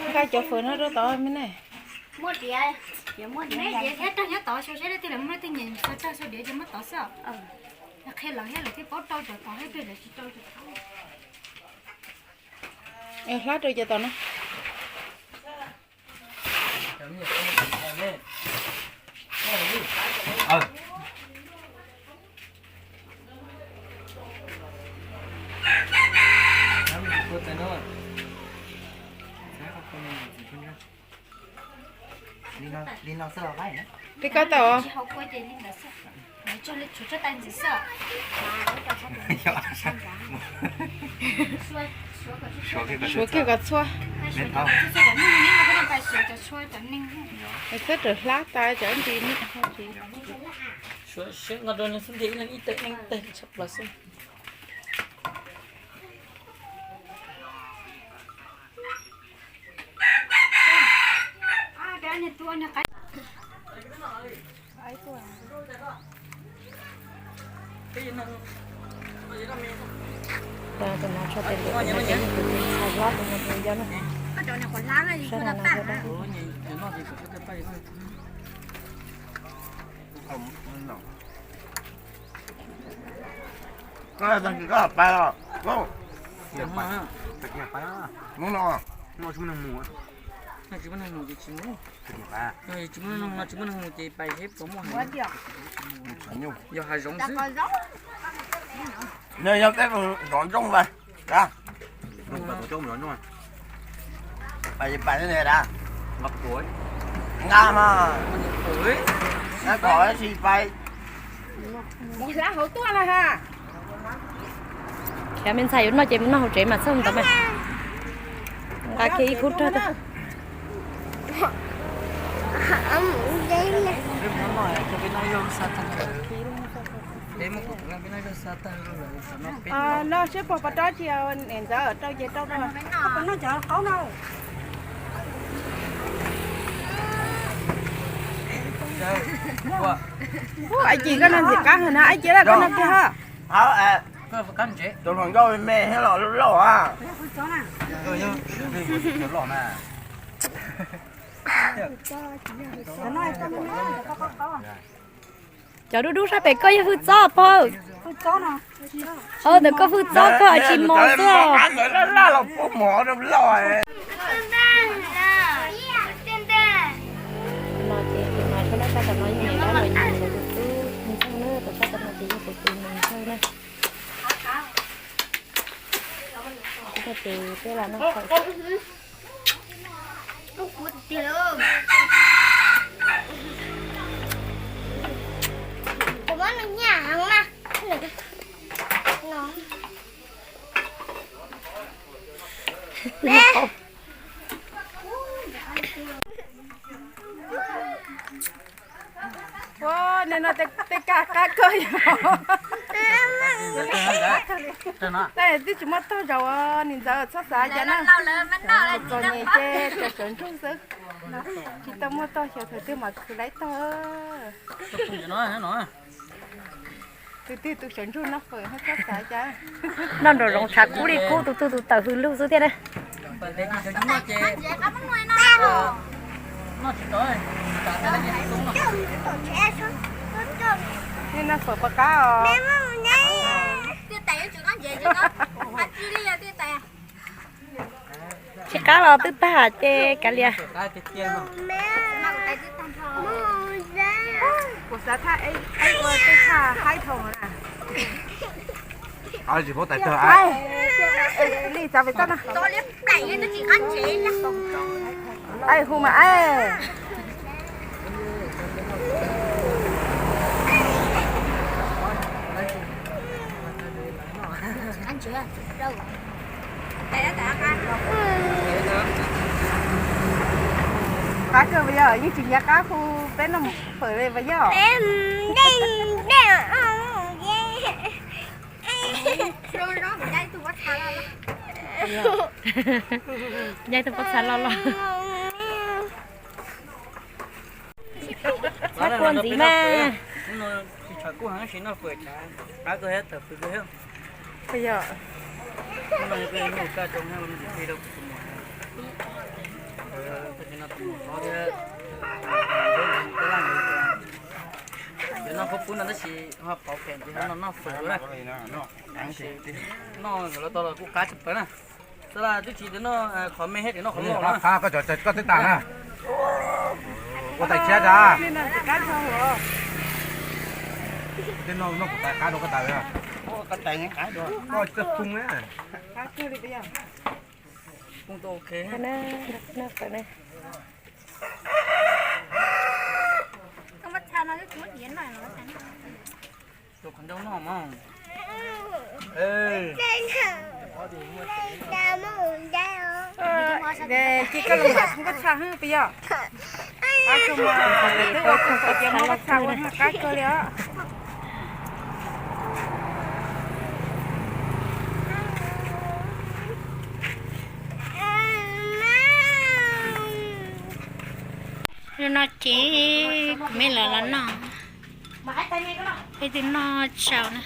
Nqa cov fawm no rau tod me ne. Muaj diav, muaj diav thiab rau nyob tod xyov seb leej twg los muaj leej twg nyiam xyov rau xyov diav ces muab tod xwb. Qhia lawv thiab lawv thiaj paub rau cov tod thiab lawv tsis rau cov tod. Hlab rau cov tod no. Li koj tau. Suav kiag kom txhua. Xwb raws hlab tas cov ntsis. Suav siab nqa rau nws xwb nti ib leeg ib teg ib leeg ib teg tshaj plaws xwb. Koj tag kis koj pais los. Hnub no. Tsis muaj neeg mus ces tsis mus. Tsis muaj neeg mus ces pais seb puas muaj heev. Yog hav zoov xwb. Nws yog peb zov ntsooj vas. Pais pais ne dab. Nqa mas. Nqa kom tsis pais. Khiav me ntxhais yuav noj ces mus noj hauv tsev mas txhob mus ntawd mas. Nqa kiag ib khub rog tag. Noj seb puas pom rau tsis niam ntxawm rau ces rau rau. Noj cov qaub no. Aib Ci koj no ntxim qab heev na, Aib Ci koj no kiag ha. Tus hluas nkauj me thiab los loj loj a. Cov dub dub sab pem koj yog hwj txob pog. Ntawm koj hwj txob koj tsis mos xwb. No ces tus no sab laj sab tom no yog niam dab los yog tus tub ntxawg na, tus sab tom no ces yog tus tus niam ntxawg na. Ces peb los noj fawm. Ua, nim no tej kab qab kawg yog. Tej twb tsis muaj tog zaum, niam ntxawm txhob xav cas na. Txom nyem ces tseem sawv ntsug xwb. Tsis tau muaj tog xyov thaum twg mam khwv laib tog. Tus twg tus sawv ntsug noj fawm txhob xav cas. Noj nraum zoov tshav kub li kub, tus twg tus tawm hws lug xwb thiab na. Nej noj fawm puas qab os? Tsis qab los twb tag ces kav liam. Kuv xav thaj ua tej thaj haib thoom na. Li xav pem toj na. Ai hu mas ai. Qab kawg puas yog? Yeej tsis nyav qab hu peb noj fawm li puas yog? Ncaij tug pob txha loj loj. Txhob kua ntxiv mas. Tsis tshua kuj heev tab sis noj fawm tshav qab kawg thiab tawm fws kawg thiab. Puas yog? Hnub no yog peb hnub kaj zoo thiab, me ntsis plig rau kuv tus muam, tab sis no tus muam hlob thiab, yuav noj khaub poob no tab sis ho pauv phem ntxiv no noj fawm dua na. Noj nkawd los tau los kuj qab tshaj plaws na. Xav las twb tsis tias noj qhov me thiab tias noj qhov loj na. Qab koj, koj twb tas na. Ua tais tshiab tas. Tej no noj kuv tais qab rau koj tas. Koj tais qab rau koj txawj poob na. Poob tau ok. Tus qhov ncauj noj mas. Ces koj los poob pob txha hwb puas yog? Qab kawg mas, twb ua txog qhov tias muab pob txha ua qab kawg li os. Hnub no ces kuv me lawv los noj, peb twb noj tsau na. No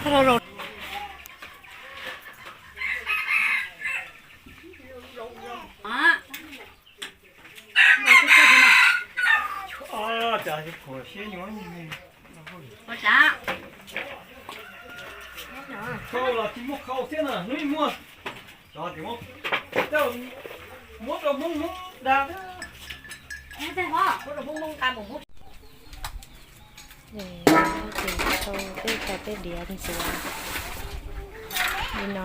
ces los noj tag no. Khau los tsis muaj khau thiab na, hnub ib muaj, muab rau Hmoob, Hmoob da thiab. Muab rau Hmoob, Hmoob da. Ces tau tej tais tej diav ntxuav li no.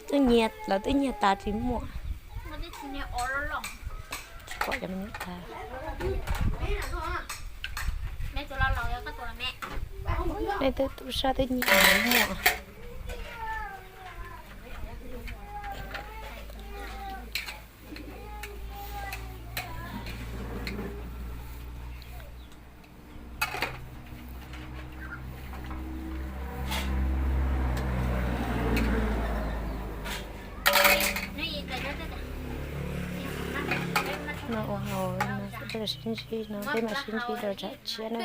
Twb nyiag, lawv twb nyiag tas tsis muaj. Tsis pom cov me nyuam tas. Nej twb tub sab twb nyiag tsis muaj. No ua hauv no peb sib ntsib no, peb mam sib ntsib rau tsam tshiab na.